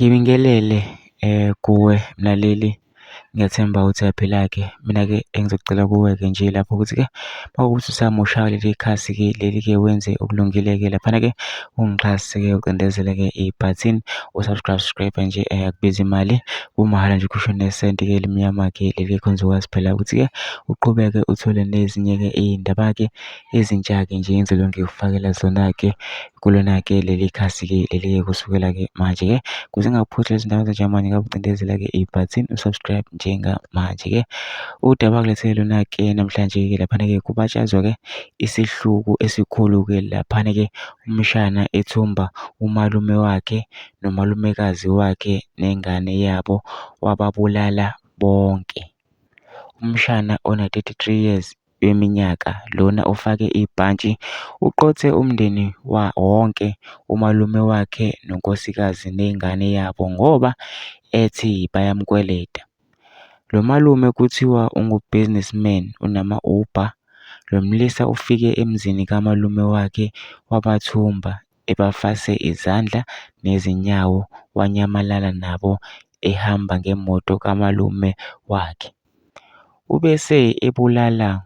Ngibingelele kuwe mlaleli, ngiyathemba ukuthi uyaphila-ke. Mina-ke engizocela kuwe-ke nje lapho ukuthi-ke uma kuwukuthi usamusha kuleli khasi-ke leli-ke wenze okulungile-ke laphana-ke ungixhase-ke ucindezele-ke ibhathini u-subscribe subscribe nje akubizi imali kumahhala nje ukhishwe nesenti-ke elimnyama-ke leli khona uzokwazi phela ukuthi-ke uqhubeke uthole nezinye-ke iy'ndaba-ke ezintsha-ke nje engizobe ngikufakela zona-ke kulona-ke leli khasi-ke leli-ke kusukela-ke manje-ke kuze ngingakuphuthi lezi ndaba njengamanje ngakucindezela-ke ibhathini u-subscribe njengamanje-ke. Udaba akulethele lona-ke namhlanje-ke laphana-ke kubatshazwa-ke isihluku esikhulu-ke laphana-ke umshana ethumba umalume wakhe nomalumekazi wakhe nengane yabo wababulala bonke. Umshana ona-33 years weminyaka lona ofake ibhantshi uqothe umndeni wonke umalume wakhe nonkosikazi nengane yabo ngoba ethi bayamkweleta. Lo malume kuthiwa ungu-businessman unama-Uber. Lo mlisa ufike emzini kamalume wakhe wabathumba ebafase izandla nezinyawo wanyamalala nabo ehamba ngemoto kamalume wakhe. Ubese ebabulala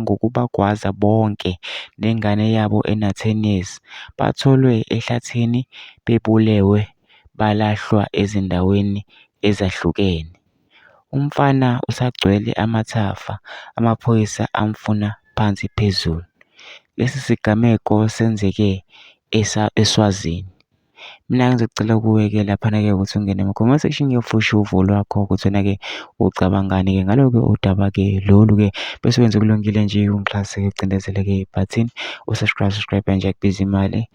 ngokubagwaza bonke nengane yabo ena-10 years. Batholwe ehlathini bebulewe balahlwa ezindaweni ezahlukene. Umfana usagcwele amathafa, amaphoyisa amfuna phansi phezulu. Lesi sigameko senzeke eSwazini. Mina ngizocela kuwe-ke laphana-ke ukuthi ungene kuma-comment section ngiyofusha uvo lwakho ukuthi wena-ke ucabangani-ke ngalo-ke udaba-ke lolu-ke bese wenza okulungile nje ungixhase-ke ucindezele-ke ibhathini u-subscribe subscribe nje akubizi imali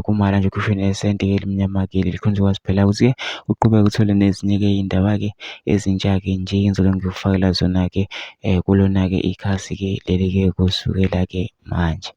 kumahhala nje ukhishwe nesenti-ke elimnyama-ke leli khona uzokwazi phela ukuthi-ke uqhubeke uthole nezinye-ke iy'ndaba-ke ezintsha-ke nje engizobe ngikufakela zona-ke kulona-ke ikhasi-ke leli-ke kusukela-ke manje.